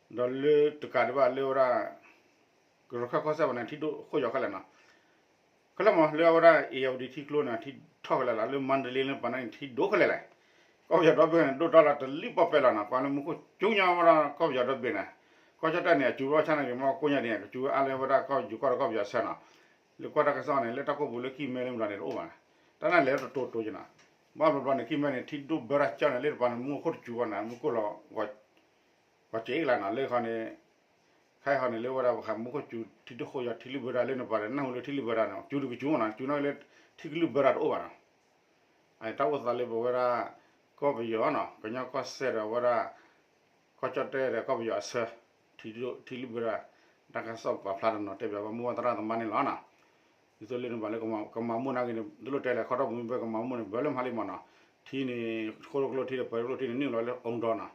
ဒီးလၢတကးဒံးဘၣ်လၢဝဲဒၣ် ကရခၢၣ်ကီၢ်စဲၣ်ပူၤန့ၣ် ထံဒိၣ်ဃိၣ်ယီၤခဲလၢာ်နီၤ, ခဲလၢာ်မး လၢအဝဲဒၣ် အ့ၣ်ယၣ်ဝတံၤထံကျိန့ၣ် ထံထီၣ်ခဲလၢာ်လီၤ, လၢမါတလ့လၢပၤန့ၣ် ထံဒိၣ်ခဲလၢာ်လဲၣ်, ကီၢ်ပယီၤဒီဘ့ၣ်န့ၣ် ဒိၣ်တၢ်လီၤတလံၣ်ပီၣ်ပဲလီၤနီၤ, ပှၤလၢမူခိၣ်စူၤညီဝဲဒၣ်ကီၢ်ပယီၤဒီဘ့ၣ်န့ၣ်, ကီၢ်ကၠီၣ်တဲၣ်န့ၣ် အစူၤဘၣ်ဆၣ်န့ၣ်က့ၤ မ့ၢ်ကိးညါဒ်န့ၣ် ကစူၤအါလၢဝဲဒၣ်ကီၢ်ယူၤကီၢ်ဒီးကီၢ်ပယီၤဆၢနီၤ, လၢကွၢ်တၢ်ကစီၣ်န့ၣ် လၢတၢ်ကိၢ်ပူၤလၢကံၢ်မဲလၢမတၤန့ၣ်တအိၣ်ဘၣ်, တၢ်န့ၣ်လဲၤတတိၤတိၤက့ၤနီၤ, ဘၣ်ဘျီဘျီန့ၣ် ကံၢ်မဲန့ၣ် ထံဒိၣ်ဘၢတၢ်ကၠီန့ၣ် လၢတပၤန့ၣ် မူခိၣ်တစူၤဘၣ်န့ၣ် မူခိၣ်လီၤ ပှၤစံးကလါနီၤ လၢခီန့ၣ်, ခဲအံၤခီန့ၣ် လၢဝဲဒၣ်ပှၤမူခိၣ်စူၤ ထံဒိၣ်ဃိၣ်ယီၤ ထံလုၢ်ဘၢတၢ်လၢနပၤဒီး နၢ်ဟူလၢထံလုၢ်ဘၢတၢ်န့ၣ် စူၤတကစူၤမးနီၤ, စူၤနီၣ်လၢထံကလုၢ်ဘၢတၢ်တအိၣ်ဘၣ်နီၤ, အတၢ်အိၣ်သးလၢပဝဲဒၣ် ကီၢ်ပယီၤနီၤ ကညီကီၢ်စဲၣ်ဒီးဝဲဒၣ် ကီၢ်ကၠီၣ်တဲၣ်ဒီးကီၢ်ပယီၤအဆၢ ထံလုၢ်ဘၢတၢ် တၢ်ကစီၣ်ပာ်ဖျါတနီၤ တဲဘၣ်ပှၤမိၢ်ပှၢ်သရၣ်သမါန့ၣ်လီၤနီၤ, ဒ်သိးလၢနဘၣ်လၢကမၤမိၢ်နာ်က့န့ၣ် တလိၣ်တဲလဲၣ် ခီတီၢ်ပူၤမ့ၢ်ပကမၤမိၢ်န့ၣ် ဘၢလၢမဟါလံမးနီၤ, ထံန့ၣ် ဃိၣ်ကျိထံဒီးပၢၤကျိထံန့ၣ် နုာ်လီၤလၢအူဒီနီၤ,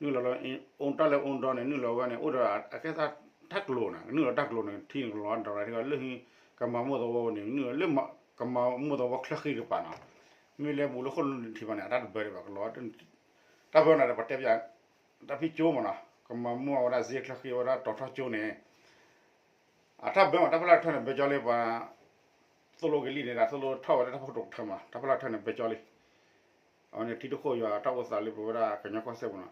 နုာ်လီၤလၢ တၢ်လၢအူဒီန့ၣ် နုာ်လီၤဝဲန့ၣ် အိၣ်ဒီးအကဲသးတၢ်ကျိၤန့ၣ် နုာ်လီၤတၢ်ကျိၤန့ၣ် ထံန့ၣ်ကလီၤဒၣ်ဝဲလၢ ကမၤမိၢ်သဝီန့ၣ် နုာ်လီၤလၢ ကမၤမိၢ်သဝီချၢဃံတကပၤနီၤ, မ့ၢ်လၢဘူးလၢဃိၣ်လၢထံဘၣ်န့ၣ် အတၢ်တဘၢဒံးဘၣ်ကလီၤ, တၢ်ဘၢန့ၣ်ဒီးပတဲပျး တၢ်ဖံးကၠိမးနီၤ ကမၤမိၢ်ဝဲဒၣ်စ့ချၢဃံဝဲဒၣ်တီၤထီကၠိန့ၣ် အတၢ်ဘၢမး တၢ်ဖီလာ်ထၢန့ၣ် ဘၢကၠီလံပှၤ သိၣ်လိကလံၣ်န့ၣ် တၢ်သိၣ်လိထီၣ်ဝဲလၢတၢ်ဖီခိၣ်တကထၢမး တၢ်ဖီလာ်ထၢန့ၣ် ဘၢကၠီလံ အဝဲန့ၣ်ထံဒိၣ်ဃိၣ်ယွၤတၢ်အိၣ်သးလၢပဝဲဒၣ်ကညီကီၢ်စဲၣ်ပူၤနီၤ,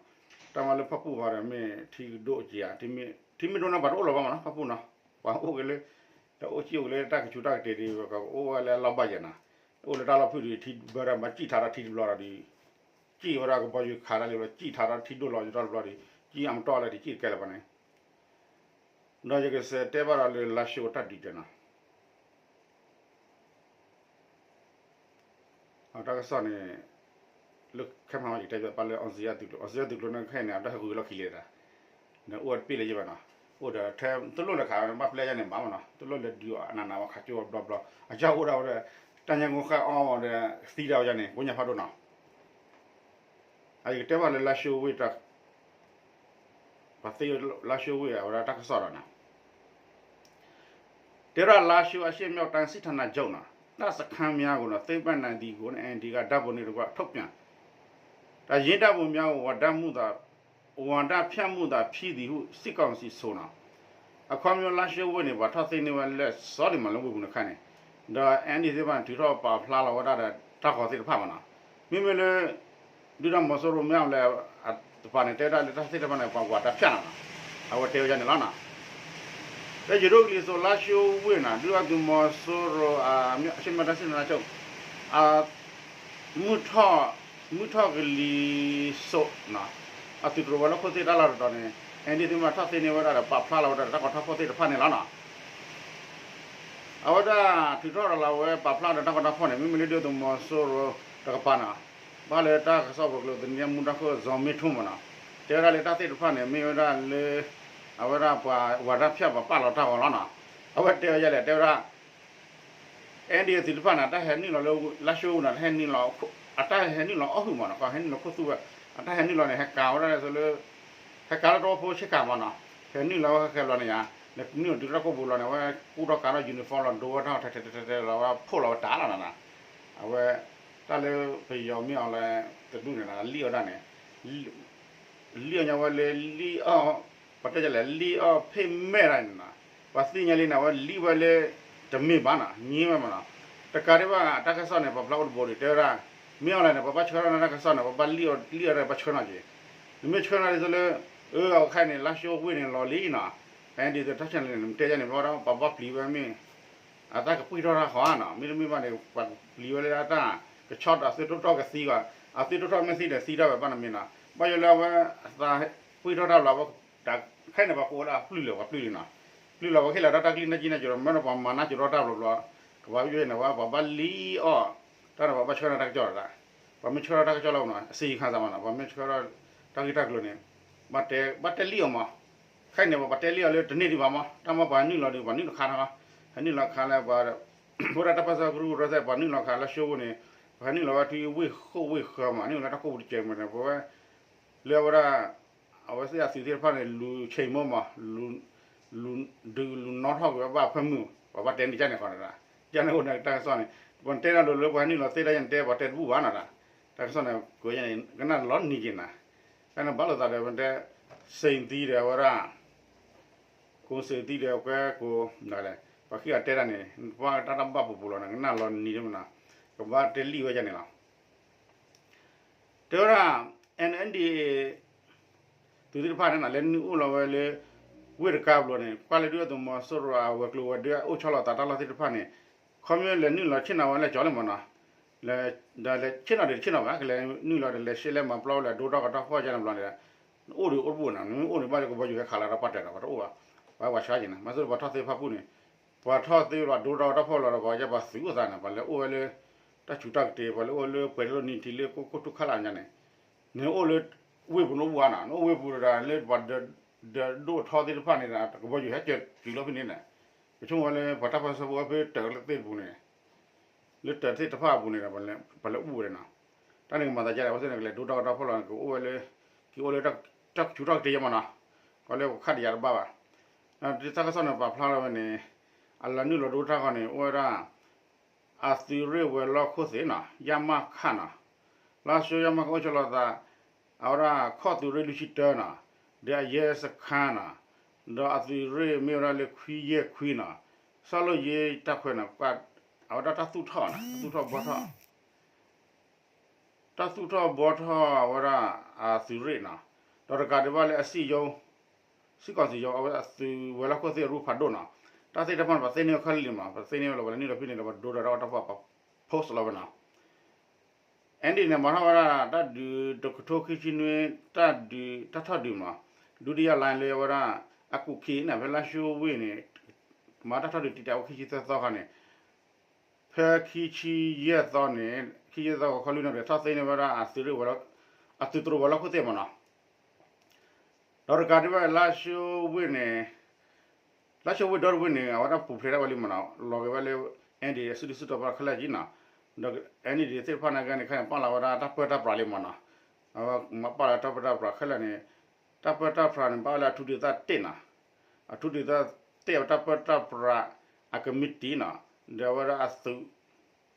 တၢ်မၤလၢဖၣ်ပူၣ်ဘၣ်ဒီးမ့ၢ်ထံဒိၣ်ကံၤဧါ, ထံမ့ၢ်ဒိၣ်န့ၣ်ပှၤတအိၣ်လၢၤဘၣ်မးနီၤ ဖၣ်ပူၣ်နီၤ, ပှၤအိၣ်က့ၤလၢ တၢ်အိၣ်ကံၣ်အိၣ်က့ၤလၢတၢ်ကဆူးတၢ်ကတ့ၤဒီး ကအိၣ်ဝဲလၢအလီၢ်ဘၣ်ယဲၢ်နီၤ, အိၣ်လၢတၢ်လီၢ်ဖုၣ်ဒီး ထံဘၢဒီးမၤစံၣ်ထးဒီးထံတဘျီဒီး စံၣ်ဝဲဒၣ်ကဘီယူၤခးတၢ်လံဘျီ စံၣ်ထးဒီးထံဒိၣ်လီၤယံၤတဘျီဒီး စံၣ်အမတီၢ်လၢဒ်စံၣ်တကဲလၢၤဘၣ်န့ၣ်, ဒီးယကစးတဲဘၣ်ဒီးလၢလါၡိတၢ်ဒုးတဲနီၤ အတၢ်ကစီၣ်န့ၣ် လၢခဲမၤဝဲယကတဲပၠးပၢ်လၢ အောင်ဇေယျသုးကျိၤ အောင်ဇေယျသုးကျိၤန့ၣ်ခဲအံၤန့ၣ် အတၢ်ဟဲဂုာ်လီၢ်ခံလံတၢ်, န့ၣ်အိၣ်တပ့ၢ်လၢယဘၣ်နီၤ, အိၣ်ဒီးထဲတလိၣ်လဲၤခး ဘၣ်ပျဲယၤန့ၣ်ဘၣ်မးနီၤ, တလိၣ်လဲၤဒုးအနးနးဝဲခးကၠိဘျီဘျီ, အယၢ်အိၣ်ဒၣ်ဝဲဒီး တၢ်ညါကိၢ်ဃၢ်အီၣ်ဝဲဒီး သံဒၣ်ဝဲယၤန့ၣ် ကိးညါဖးဒိၣ်နီၤ အယကတဲဘၣ်လၢလါၡိဝ့ၢ်တၢ် ပှၤသ့လါၡိဝ့ၢ်အဝဲဒၣ်တၢ်ကစီၣ်ဒီးနီၤ, တဲဝဲဒၣ် လားရှိုးအရှေ့မြောက်တိုင်းစစ်ဌာနချုပ်နီၤ, တပ်စခန်းများကိုတော့ သိမ်းပိုက်နိုင်သည်ကို NDAA က ဓာတ်ပုံနှင့်တကွ ထုတ်ပြန် တပ်ရင်းတပ်ပုံများကို ဝဏ်ဒဏ်ဖြတ်မှုသာ ဖြစ်သည်ဟု စစ်ကောင်စီ ဆိုနော်. အခီပညီ လါၡိဝ့ၢ်န့ၣ် ပှၤထီၣ်သ့န့ၢ်ဝဲလၢစီၤလ့ၣ်မးလၢဝ့ၢ်ပူၤန့ၣ်ခါန့ၣ်, ဒီး NDAA သ့ၣ်တဖၣ်န့ၣ် ထုးထီၣ်ပာ်ဖျါလီၤဝဲဒၣ်ဒီးတၢ်ဂီၤသ့ၣ်တဖၣ်မးနီၤ. မ့မ့ၢ်လၢ ဒုၣ်ဒါမီၤစိရိၤမ့ၢ်အီၤလဲၣ် တပၤန့ၣ် တဲဝဲဒၣ်လၢတၢ်သ့ၣ်တဖၣ်န့ၣ် ပှၤဝဲတၢ်ဖၠၣ်လီၤနီၤ. အဝဲတဲဝဲဒၣ်န့ၣ်လီၤနီၤ. လၢယိၤဒိၣ်ကလံၤစိး လါၡိဝ့ၢ်နီၤ ဒုၣ်ဒါသုးမီၤစိရိၤ အဆ့မတၢ်စံၣ်နါဆိ မုၢ်ထီၣ်ကလံၤစိးနီၤ အသုးတရိးဝဲၤလီၢ်ခိၣ်သ့ၣ်တၢ်လီၢ်တတီၤန့ၣ် NDAA သ့ၣ်တဖၣ်ထီၣ်သ့န့ၢ်ဝဲဒၣ်ဒီးပာ်ဖျါလီၤဝဲဒၣ်ဒီးတၢ်ကီတၢ်ခဲသ့ၣ်တဖၣ်န့ၣ်လီၤနီၤ. အဝဲဒၣ်ထုးထီၣ်ရၤလီၤဝဲပာ်ဖျါဒီးတၢ်ကီတၢ်ခဲန့ၣ် မ့မ့ၢ်လၢဒုၣ်ဒါသုးမီၤစိရိၤတကပၤနီၤ, ဘၣ်လၢတၢ်ကစီၣ်ပူၤကျိၤသန့မူဒါခိၣ် စီၤမ့ထိမးနီၤ, တဲဝဲဒၣ်လၢတၢ်သ့ၣ်တဖၣ်န့ၣ် မ့ၢ်ဝဲဒၣ်လၢ အဝဲဒၣ်ပှၤဝဲတၢ်ဖၠၣ်ပှၤပာ်လီၤတၢ်ဂီၤလီၤနီၤ. အဝဲတဲဝဲဒ်လဲၣ် တဲဝဲဒၣ် NDAA သုးတဖၣ်န့ၣ် အတၢ်ဟဲနုာ်လီၤလၢ လါၡိဝ့ၢ်နီၤ အတၢ်ဟဲနုာ်လီၤအီၣ်ဟုၣ်မးနီၤ, ကဟဲနုာ်လီၤခိၣ်သူဝဲ, အတၢ်ဟဲနုာ်လီၤန့ၣ် ဟဲကၤဝဲဒၣ်လၢ ဟဲကၤလၢတဝီဖိဆ့ကၤမးနီၤ, ဟဲနုာ်လီၤဝဲခဲခဲဘျီန့ၣ်ယါ, နနုာ်လီၤတုၤတၢ်ကိၢ်ပူၤလီၤန့ၣ် အဝဲကူၣ်ထီၣ်ကၤထီၣ် uniform လီၤဒိဝဲတၢ်ထဲထဲထဲထဲလီၤဝဲဖှိၣ်လီၤဝဲတၢ်လီၤနီၤ. အဝဲ တၢ်လၢပယီၤမ့ၢ်အီၤလဲၣ် တဒူၣ်န့ၣ်နီၤ လံၣ်အီၣ်ဒၣ်န့ၣ် လံၣ်အီၣ်ညါဝဲလၢလံၣ်အီၣ် ပှၤတဲလဲၣ် လံၣ်အီၣ်ဖ့ၣ်မဲာ်ဒၣ်န့ၣ်နီၤ, ပှၤသ့ၣ်ညါလံန့ၣ် အဝဲလံၣ်ဝဲလၢ တမ့ၢ်ဘၣ်နီၤ ငြင်းဝဲမးနီၤ. တကးဒံးဘၣ် တၢ်ကစီၣ်န့ၣ် ပာ်ဖျါအိၣ်တဘိဒီး တဲဝဲဒၣ် မ့ၢ်အီၤလဲၣ်န့ၣ် ပှၤဘၣ်ဆှၢထီၣ်န့ၢ်တၢ်ကစီၣ်န့ၣ် ပှၤဘၣ်လံၣ်အီၣ်လံၣ်အီၣ်ဒၣ် ဘၣ်ဆှၢနီၤက့ၤ, နမ့ၢ်ဆှၢနီၤဒ်သိးလၢ အၢ အဝဲခါန့ၣ် လါၡိဝ့ၢ်န့ၣ်လီၤလံနီၤ, ဒ်သိးတၢ်ဆၢန့ၣ် နတဲယါန့ၣ် ဘၣ်ဒီးပှၤဘၣ်ပျံၤဝဲမ့ၢ် အတၢ်ကပှံၢ်ထီၣ်တၢ်ဃီနီၤ, မ့တမ့ၢ်ဘၣ်န့ၣ် ပှၤပျံၤဝဲလၢတၢ်ကဆီအသုးတိၣ်ထီၣ်ကသံဂီၤ, အသုးတိၣ်ထီၣ်မ့ၢ်သံဒီးသံတၢ်ဝဲဘၣ်နမ့ၢ်နီၤ, ဘၣ်ယိၣ်လၢအဝဲအသးပှံၢ်ထီၣ်တၢ်ဘျီ အဝဲတၢ်ခဲန့ၣ် ပှၤကိးဝဲဒၣ်အပျုၢ်လၢၤ ပှၤပျုၢ်လံနီၤ, ပျုၢ်လီၤပှၤဟ့ၣ်လီၤတၢ်တၢ်ကျံၣ်နၢ်ကံၣ်နၢ်ကီၤဒီး မ့ၢ်ဒီးပှၤမၤနၢ်ကၠိထီၣ်တၢ်ဘျီဘျီ, ကဘၣ်ယိၣ်န့ၣ်ဝဲ ပှၤဘၣ်လံအီၣ် တၢ်န့ၣ် ပှၤဘၣ်ဆှၢထီၣ်တၢ်ကစီၣ်လီၤ, ပှၤမ့ၢ်ဆှၢထီၣ်တၢ်ကစီၣ်လီၤနီၤ အစ့ယံခါသးမးနီၤ, ပှၤမ့ၢ်ဆှၢထီၣ်တၢ်ဂ့ၢ်တၢ်ကျိၤန့ၣ် ဘၣ်တဲ ဘၣ်တဲလံအီၤမး, ခဲအံၤန့ၣ် ပှၤတဲလံအီၤလၢတန့ၢ်ဒံးဘၣ်မး, တၢ်မ့ၢ်ပှၤဟဲနုာ်လီၤဒီး ပှၤနုာ်လီၤခါထီၣ်, ဟဲနုာ်လီၤခါလၢပှၤ ဖိဒၣ်တၢ်ပၢဆှၢကရူၢ်ကရၢသ့ၣ် ပှၤနုာ်လီၤခါလၢၡိဝ့ၢ်န့ၣ်, ပှၤဟဲနုာ်လီၤဝဲထွံဝ့ၢ်ဃိၣ်ဝ့ၢ်ဃၢၤမး, နုာ်လီၤတၢ်ကိၢ်ပူၤတကဲးမးန့ၣ် ပဝဲ လၢအဝဲဒၣ် အဝဲသ့ၣ်အသုးသ့ၣ်တဖၣ်န့ၣ် လူၤဆ့ၣ်မိၢ်မး, လူၤ ဒုးလူၤနီၣ်ထီၣ်ကွံာ်ဝဲဘၣ်အဖၢမုၢ်, ပှၤဘၣ်တဲန့ၣ်ကန့ၣ်ဃီန့ၣ်, ကန့ၣ်အိၣ်န့ၣ်တၢ်ကစီၣ်န့ၣ်, ပတဲဒၣ်လိၤလၢပှၤဟဲနုာ်လီၤသ့တၢ်ယဲန့ၣ် တဲပှၤတဲတဘူၣ်ဘၣ်နီၤ, တၢ်ကစီၣ်န့ၣ် ကန့ၣ်လီၤနံၤက့ၤနၤ, တၢ်န့ၣ်ဘၣ်လိာ်သးဒီးပတဲ စ့ၣ်သံဒီးအဝဲဒၣ် ကိးစ့ၣ်သံဒီးကွဲကိး ဒ်လဲၣ် ပှၤခံဂၤတဲတၢ်န့ၣ် ပှၤတၢ်တၢ်ဘၣ်ပူၤပူၤလီၤန့ၣ် ကနၣ်လီၤနံၤဒ်မးနီၤ, ကဘၣ်တဲလံဝဲယဲန့ၣ်လီၤ. တဲဝဲဒၣ် NDAA သုးသ့ၣ်တဖၣ်န့ၣ် လဲၤနုာ်အိၣ်လီၤဝဲလၢ ဝ့ၢ်တကါဘျီန့ၣ် ကွၢ်လၢဒုၣ်ဒါသုးမီၤစိရိၤအဝဲၤကျိၤဝဲၤဒၢးအိၣ်ဆီလီၤသးတၢ်လီၢ်သ့ၣ်တဖၣ်န့ၣ် ခီမ့ၢ်လဲၤနုာ်လီၤဆ့ၣ်နီၤဝဲလဲၤကၠီလံမးနီၤ, လဲၤ ဒီးလဲၤဆ့ၣ်နီၤဒီးဆ့ၣ်နီၤဘၣ် ကလဲၤနုာ်လီၤဒီးလဲၤရှဲလဲၤမၤပျီလဲၤဒိတၢ်ကီတၢ်ဖီၣ်ယဲန့ၣ်ဘျီန့ၣ် အိၣ်ဒီးအိၣ်တဘူၣ်နီၤ, နမ့ၢ်အိၣ်န့ၣ် ဘၣ်လၢကဘီယူၤဟဲခးလၢတၢ်ပှၢ်တၢၢ်ဒီး ပှၤတအိၣ်ဘၣ်, ပှၤဝဲဆှါက့ၤန့ၣ် မၤစၢၤပှၤထီၣ်သ့ၣ်တဖၣ်ပူၤန့ၣ် ပှၤထီၣ်သ့ၣ်တဖၣ်ဒိတၢ်ကီတၢ်ဖီၣ်လီၤဒီး ပှၤယဲပှၤသုးအိၣ်သးန့ၣ် ပှၤလဲၤအိၣ်ဝဲလၢ တၢ်ဆူးတၢ်ကတ့ၤ ပှၤလဲၤအိၣ်လၢပှဲၤတလိၣ်နံၤထံးလၢကိၢ်ခိၣ်ထူၣ်ခါလၢညါန့ၣ်, နအိၣ်လၢ ဝ့ၢ်ပူၤနအိၣ်ဘၣ်နီၤ, နအိၣ်ဝ့ၢ်ပူၤဒီးလၢပှၤ ဒီးဒိၣ်ထီသ့ၣ်တဖၣ်န့ၣ်ဒီး ကဘီယူၤဟဲကၢၤတုၤလီၤဖဲန့ၣ်န့ၣ်, ပဆိကမိၣ်ဝဲလၢပှၤတၢ်ပၢဆှၢဖိဝဲဖဲတၢးလၢသ့ၣ်တပူၤန့ၣ် လၢတၢးသ့ၣ်တဖၣ်အပူၤန့ၣ်ဒီး ပှၤလဲၤအိၣ်ဝဲဒၣ်နီၤ, တၢ်န့ၣ်ကမၤသးဒ်လဲၣ် အဝဲသ့ၣ်န့ၣ် ကလဲၤဒိတၢ်ကီတၢ်ဖီၣ်လီၤန့ၣ် ကအိၣ်ဝဲလၢ ကအိၣ်လၢတၢ်ဆူးတၢ်ကတ့ၤယဲမးနီၤ, ပှၤလၢပခးတယၤတဘၣ်ဘၣ်, တၢ်ကစီၣ်န့ၣ်ပာ်ဖျါလီၤဝဲန့ၣ် အလီၤနုာ်လီၤဒိတၢ်ဃီန့ၣ် အိၣ်ဝဲဒၣ် အသုးရ့ၣ်ဝဲၤလီၢ်ခိၣ်သ့ၣ်နီၤ ရမခနီၤ, လါၡိ ရမခ အိၣ်ဆီလီၤသး အဝဲဒၣ်ခီၣ်သုးရ့ၣ်လွံၢ်ဆံတၢနီၤ, ဒီးအရဲစခန်းနီၤ, ဒီးအသုးရ့ၣ်မ့ၢ်ဝဲဒၣ်လၢခွံယဲၢ်ခွံနီၤ, ဆောက်လုပ်ရေးတပ်ခွဲနီၤ, အဝဲဒၣ်တၢ်သူၣ်ထီၣ်နီၤ တၢ်သူၣ်ထီၣ်ဘှီထီၣ် တၢ်သူၣ်ထီၣ်ဘှီထီၣ်အဝဲဒၣ်အသုးရ့ၣ်နီၤ, ဒီးတကးဒံးဘၣ်လၢအစံၣ်ယိ စံၣ်ကီၢ်စံၣ်ယိ အဝဲအသုးဝဲၤလီၢ်ခိၣ်သ့ၣ်အရူၢ်ဖးဒိၣ်နီၤ, တၢ်သ့ၣ်တဖၣ်န့ၣ် ပှၤသ့န့ၢ်ဝဲခဲလၢာ်လံမး ပှၤသ့န့ၢ်ဝဲလီၤ ပှၤလဲၤနုာ်လီၤဖဲန့ၣ်ဒီး ပှၤဒိဒီးတၢ်အီၣ်တၢ်ဖီၣ်ပှၤ post လီၤဝဲနီၤ အ့ဒံၣ်န့ၣ် မၤထီၣ်ဝဲဒၣ် တၢ်ဒုးတကထိခံဆံနွံ တၢ်ဒုး တၢ်ထီၣ်ဒုးမး ဒုတိယလှိုင်း လၢအဝဲဒၣ် အကူၣ်ခံန့ၣ် ဖဲလါၡိဝ့ၢ်န့ၣ် မၤတၢ်ထီၣ်ဒုးတံာ်တာ်ဝဲခံဆံသၢသီခါန့ၣ် ဖဲခံဆံယဲၢ်သီန့ၣ် ခံဆံယဲၢ်သီဂီၤခီလွံၢ်နၣ်ရံၣ် ထီၣ်သ့န့ၢ်ဝဲဒၣ်အသုးရ့ၣ်ဝဲၤလီၢ် အသုးတရိးဝဲၤလီၢ်ခိၣ်သ့ၣ်မးနီၤ ဒီးတကးဒံးဘၣ် လါၡိဝ့ၢ်န့ၣ် လါၡိဝ့ၢ်ဒီတဝ့ၢ်န့ၣ် အဝဲဒၣ်ပူၤဖျဲးဒၣ်ဝဲလံမးနီၤ လီၤက့ၤဝဲလၢ အ့ဒံၣ် အစုဒုၣ်စုတီၤပှၤခဲလၢာ်က့နီၤ ဒီး အ့ဒံၣ်သ့ၣ်တဖၣ်နာ်က့န့ၣ် ခဲအံၤပာ်လီၤဝဲဒၣ်တၢ်ပၢတၢ်ပြးလံမးနီၤ အဝဲမၤပာ်လီၤတၢ်ပၢတၢ်ပြးခဲလၢာ်န့ၣ် တၢ်ပၢတၢ်ပြးန့ၣ် ဘၣ်ဝဲလၢအထူးဒေသတစ်နီၤ အထူးဒေသတစ် အဝဲတၢ်ပၢတၢ်ပြးအကမံးတံာ်နီၤ ဒီးအဝဲဒၣ်အသုး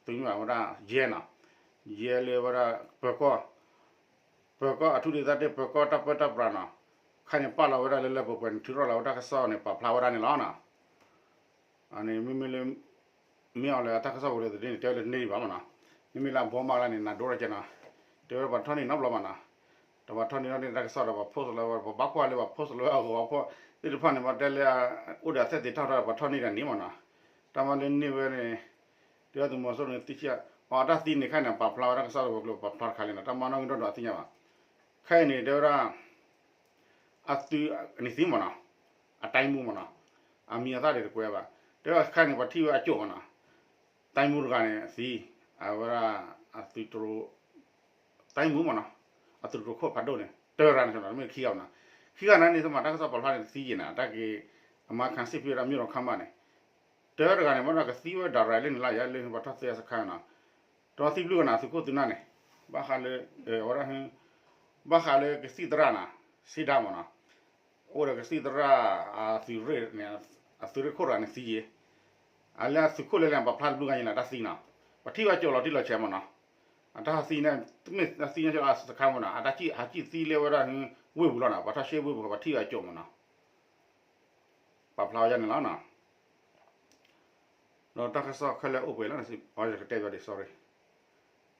သုးမ့ၢ်ဘၣ်ဝဲဒၣ်ယဲနီၤ, ယဲလၢဝဲဒၣ်ပၢၤကီၢ် ပၢၤကီၢ်အထူးဒေသတၢ် ပၢၤကီၢ်တၢ်ပၢတၢ်ပြးနီၤ, ခဲအံၤန့ၣ် ပာ်လီၤဝဲဒၣ်လၢလၢပှဲၤပှဲၤန့ၣ် ထုးထီၣ်လီၤဝဲတၢ်ကစီၣ်န့ၣ် ပာ်ဖျါဝဲဒၣ်န့ၣ်လီၤနီၤ. မ့မ့ၢ်လၢ မ့ၢ်အီၤလၢတၢ်ကစီၣ်ပူၤလၢသန့န့ၣ် တဲဝဲလၢသန့ဒံးဘၣ်မနီၤ, မ့မ့ၢ်လၢအဘီမးလၢန့ၣ် နၤဒိရကဲနီၤ, တဲဝဲဒၣ်ပှၤထီၣ်န့ၢ်နီတဘျီမနီၤ, ဒီးပှၤထီၣ်န့ၢ်ထီၣ်န့ၢ်တၢ်ကစီၣ်ဒီး ပှၤ post လီၤဝဲ ပှၤဘၣ်ကွၢ်လၢပှၤ post လီၤဝဲအဂီၤဖီၣ်သ့ၣ်တဖၣ်န့ၣ် မ့ၢ်တဲလၢ အိၣ်ဒီးအသဲၣ်သ့ၣ်ထီၣ်ထီၣ်ဒီးပှၤထီၣ်န့ၢ်တၢ်န့ၣ်မနီၤ, တၢ်မၤလၢန့ၢ်ဝဲန့ၣ် တဲဝဲသုးမီၤစိရိၤန့ၣ်သံဆံး, အတၢ်သံန့ၣ်ခဲအံၤန့ၣ် ပာ်ဖျါဝဲတၢ်ကစီၣ်တဝဲၤကျိၤ ပာ်ဖျါတခါလံနီၤ, တၢ်မၤနီၣ်ဂံၢ်ဒီးဒွးသ့ၣ်ညါဘၣ်, ခဲအံၤန့ၣ် တဲဝဲဒၣ် အသုးန့ၣ်သံမနီၤ, အတိုင်းမှူးမနီၤ, အမံၤအသၣ်ဒ်တကွဲးဘၣ်, တဲဝဲခဲအံၤန့ၣ် ပှၤထံၣ်ဝဲအကၠိၣ်မနီၤ, တိုင်းမှူးတဂၤန့ၣ်သံ, အဝဲဒၣ် အသုးတရိ တိုင်းမှူးမနီၤ, အသုးတရိခိၣ်ဖးဒိၣ်န့ၣ် တဂၤန့ၣ် မ့ၢ်ခံဂၤမနီၤ, ခံဂၤန့ၣ်န့ၣ် သ့ၣ်မးတၢ်ကစီၣ်ပာ်ဖျါန့ၣ်သံယံၤန့ၣ် တၢ်က့ၤ အမါခါစ့ၣ်ဖံးဝဲဒၣ် မြို့တော်ခန်းမန့ၣ် တဂၤန့ၣ် မ့ၢ်ဒီးကသံဝဲဒၣ်ရၤလၢန့ၣ်လၢယၤ လၢပှၤထီၣ်သ့အစခါနီၤ, တသံဘျုးကနၣ်သုးခိၣ်သုးနၢ်န့ၣ် ဘၣ်ဃးလၢ ဝဲဒၣ် ဘၣ်ဃးလၢကသံၣ်သရၣ်နီၤ, စ့ဒၣ်မနီၤ, အိၣ်ဒီးကသံၣ်သရၣ် အသုးရ့ၣ်န့ၣ် အသုးရ့ၣ်ခိၣ်တဂၤန့ၣ်သံယံၤ, အလၢအသုးခိၣ်လဲၣ်လဲၣ် ပာ်ဖျါတဘျုးဂၤယံၤန့ၣ် တၢ်သံနီၤ, ပှၤထံၣ်ဝဲကၠိၣ်လီၤတံၢ်လီၤဆဲးမနီၤ, အတၢ်သံန့ၣ် မ့ၢ်သံန့ၣ်အစခါမနီၤ အတၢ်ဟးကံၣ်သံလၢဝဲဒၣ် ဝ့ၢ်ပူၤလီၤနီၤ, ပှၤထီၣ်ရှဲဝ့ၢ်ပူၤ ပှၤထံၣ်ဝဲကၠိၣ်မနီၤ ပာ်ဖျါဝဲဒၣ်န့ၣ်လီၤနီၤ, ဒီးတၢ်ကစီၣ်ခဲလၢာ်အိၣ်ပှဲၤလီၤ, ယကတဲဘၣ်ဒံး sorry,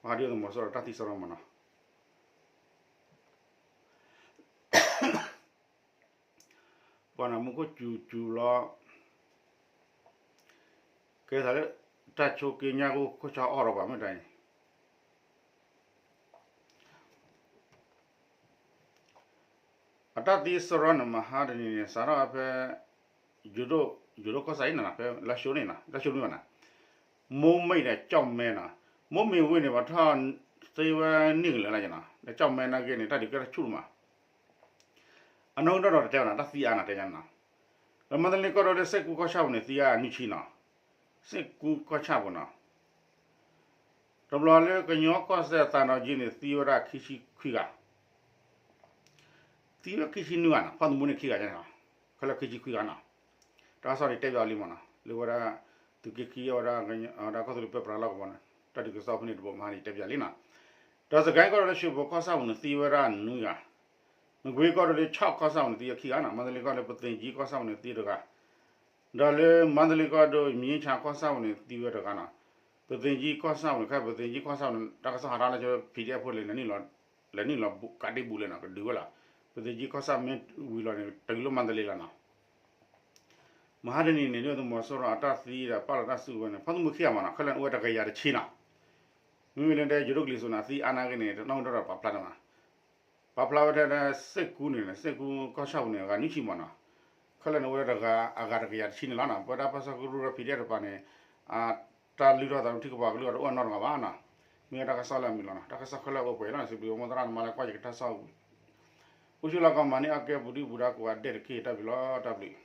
ပှၤဒုးသုးမီၤစိရိၤတၢ်သံစရီမနီၤ, ပှၤနီၤမူခိၣ်စူၤစူၤလီၤ, ကဲသးလၢ တၢ်ဆိးက့ညါကအိၣ်ခိၣ်ဆါအီၣ်ဒီးပှၤမ့ၢ်တၢ်အံၤ အတၢ်သံစရီန့ၣ် မဟါတနံၤန့ၣ် စးထီၣ်ဖဲ ယိၤဒိၣ်ကီၢ်ဆၣ်အံၤန့ၣ်နီၤ ဖဲလါရှိၤန့ၣ်နီၤ လါရှိၤမုၢ်ဘၣ်နီၤ, မိုးမိတ်ဒီးကျောက်မဲနီၤ, မိုးမိတ်ဝ့ၢ်န့ၣ် ပှၤထီၣ်သ့ဝဲနံၣ်ကလၢာ်လၢနီၤ, လၢကျောက်မဲနာ်က့န့ၣ် တၢ်ဒုးကဲထီၣ်ဆူၣ်မး အနီၢ်ကီၢ်ဒီးတတဲဝဲနီၤ တၢ်သံအါနီၤ တဲညါနီၤ, ဒီးမန္တလေးကီၢ်ဒိၣ်လၢစ့ၢ်ကူကီၢ်ဆၣ်ပူၤန့ၣ် သံအါနွံဆံနီၤ, စ့ၢ်ကူကီၢ်ဆၣ်ပူၤနီၤ, တဘျီလၢကညီကီၢ်စဲၣ်သးနီၤကံန့ၣ် သံဝဲဒၣ်ခံဆံခွံဂၤ, သံဝဲခံဆံနွံဂၤနီၤ, ဖီၣ်သမူန့ၣ်ခံဂၤန့ၣ်, ခဲလၢာ်ခံဆံခွံဂၤနီၤ, တၢ်ကစီၣ်န့ၣ်တဲဘၣ်အီၤလံမးနီၤ လၢဝဲဒၣ် သုးက့ခံအဝဲဒၣ် ဒီးကီၢ်သူလ့ၤပၢပြးလီၢ်ကဝီၤန့ၣ် တၢ်ဒုးကစီၣ်ဖဲန့ၣ်တဘိမဟါန့ၣ် တဲဘၣ်လံနီၤ, ဒီးစကဲကီၢ်ဒိၣ်လၢရွှေဘိုကီၢ်ဆၣ်ပူၤန့ၣ် သံဝဲဒၣ်နွံဂၤ, မကွ့ကီၢ်ဒိၣ်လၢခၠီၣ်ကီၢ်ဆၣ်ပူၤန့ၣ် သံဝဲခံဂၤနီၤ, မန္တလေးကီၢ်ဒိၣ်လၢပသ့�မြစ်ကီၢ်ဆၣ်ပူၤန့ၣ်သံတဂၤ, ဒီးလၢမန္တလေးကီၢ်ဒိၣ် မြင်းခြံကီၢ်ဆၣ်ပူၤန့ၣ် သံဝဲတဂၤနီၤ, ပသ့မြစ်ကီၢ်ဆၣ်ပူၤန့ၣ် ခဲပသ့မြစ်ကီၢ်ဆၣ်ပူၤန့ၣ် တၢ်ကစီၣ်ဟးထီၣ်လၢ PDF ဖိလၢ လဲၤနုာ်လီၤကးဒ့ဘူးလၢနီၤ ကဒုးဝဲလီၤ, ပသ့မြစ်ကီၢ်ဆၣ်မ့ၢ်ဝံၤလီၤန့ၣ် တုၤလၢမန္တလေးလီၤနီၤ, မဟါတနံၤန့ၣ် ဒုသုးမီၤစိရိၤအတၢ်သံဒီးပာ်လီၤတၢ်စုကဝဲၤန့ၣ် ဖီၣ်သမူခံဂၤမးနီၤ ခဲလၢာ်န့ၣ်အိၣ်ဝဲတကယၤတဆံနီၤ, မ့မ့ၢ်လၢတဲယိၤဒိၣ်ကလံၤစိးန့ၣ် အသံအါနာ်က့န့ၣ် တနီၣ်ကဒီးပာ်ဖျါန့ၣ်မး ပာ်ဖျါဝဲထဲစ့ၢ်ကူန့ၣ် စ့ၢ်ကူကီၢ်ဆၣ်ပူၤန့ၣ် အဂၤနွံဆံမးနီၤ, ခဲလၢာ်န့ၣ်အိၣ်ဝဲဒၣ်တဂၤအဂၤတကယၤတဆံန့ၣ်လီၤနီၤ, ပဝဲဒၣ်ပၢဆှၢကရူၢ်ဒီး PDF တပၤန့ၣ် တၢ်လုၢ်ထီၣ်သးဒီးထံကပၤကလုၢ်အီၤတအိၣ်နီတဂၤဘၣ်နီၤ, မ့ၢ်ဝဲတၢ်ကစီၣ်လၢအမုာ်လီၤနီၤ, တၢ်ကစီၣ်ခဲလၢာ်အိၣ်ပှဲၤလီၤန့ၣ် စံးဘျုးမိၢ်သရၣ်သမါလၢကွၢ်ယကတၢ်ကစီၣ် အိၣ်ဆူၣ်လီၤကီးမၤန့ၢ်အီၣ်ကဲပူၤဒုၣ်ပူၤဒါကိးဂၤဒဲးတက့ၢ် တၢ်ဘျုးလီၤ တၢ်ဘျုး